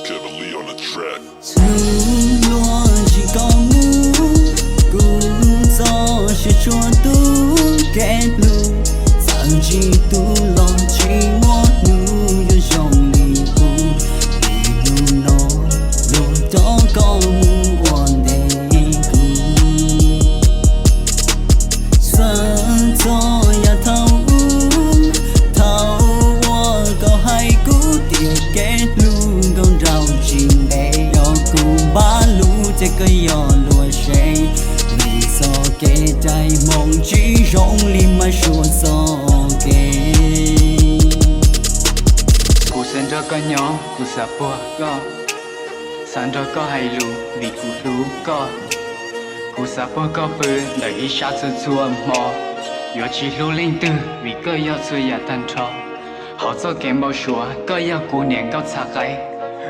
Kevin Lee on the track. Hnub luag ntsis koj mus, kuv txoj sia tshua tu kev hlub. Txawm tsis tu los tsis muaj hnub yuav zoo li qub, vim hnub no luag coj koj mus ua ntej kuv. Xav txog yav thaum ub, thaum uas koj hais kuv tias kev hlub nkauj nraug tsis ntev, yog kuv npaj lus ces koj yog luag sev. Vim txoj kev cai hmoov tsis zoo li mas suav txoj kev. Kuv xav nrog koj nyob, kuv xav puag koj, xav nrog koj hais lus vim kuv hlub koj. Kuv xav puag koj pw ntawm ib sab txhua txhua hmo, yuav tsis hlub leej twg vim koj yog txhua yam tag nrho. Hauv txoj kev npau suav koj yog kuv niam nkauj txhav qaib,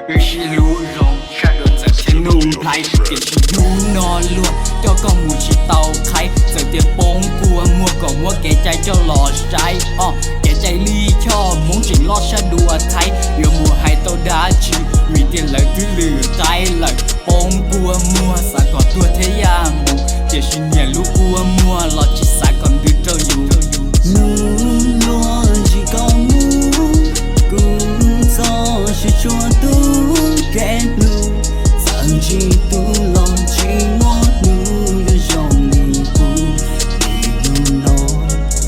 wb sib hlub zoo sab dua txawm thiab nuj nplhaib, tiam sis hnub no luag coj koj mus tsis tau qhaib. Txawm tias poob kua muag kom muab kev cai coj los saib, o, kev cai lij choj hmoob tseem loj sab dua thaib. Yuav mus hais tau dab tsi vim tias lawv twb lwm qaib lawm. Poob kua muag xav kom tuag thiab yaj mus, tiam sis niam lub kua muag los tsis xav kom ntws rau yus. Hnub luag ntsis koj mus, kuv txoj sia tshua tu kev hlub. Txawm tsis tu los tsis muaj hnub yuav zoo li qub, vim hnub no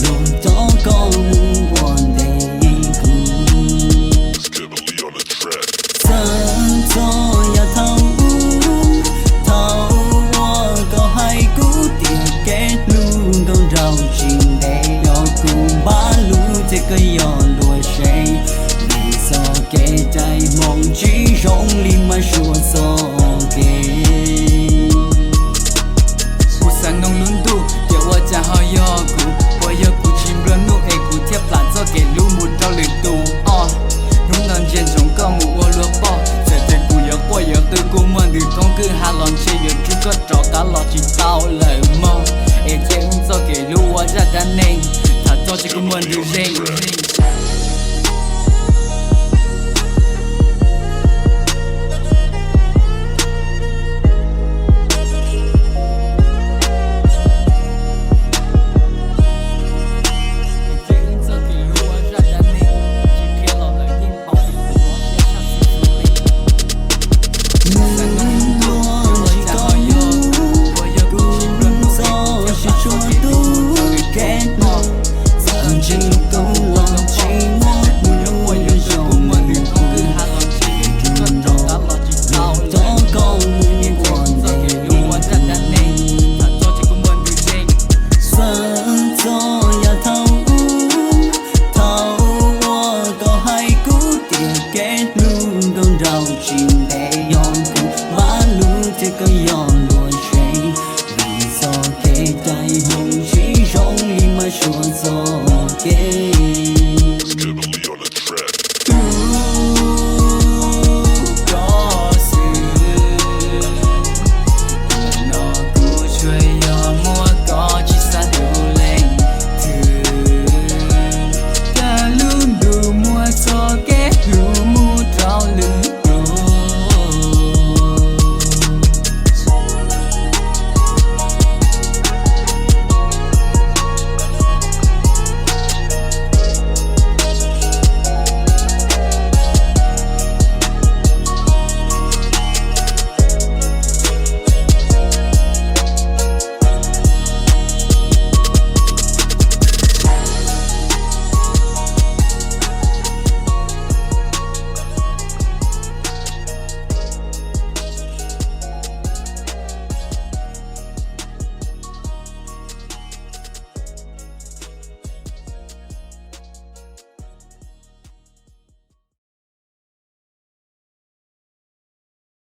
luag coj koj mus ua ntej kuv. Xav txog yav thaum ub, thaum uas koj hais kuv tias kev hlub nkauj nraug tsis ntev, yog kuv npaj lus ces koj yog luag sev. Vim txoj kev cai hmoov tsis zoo li mas suav txoj kev.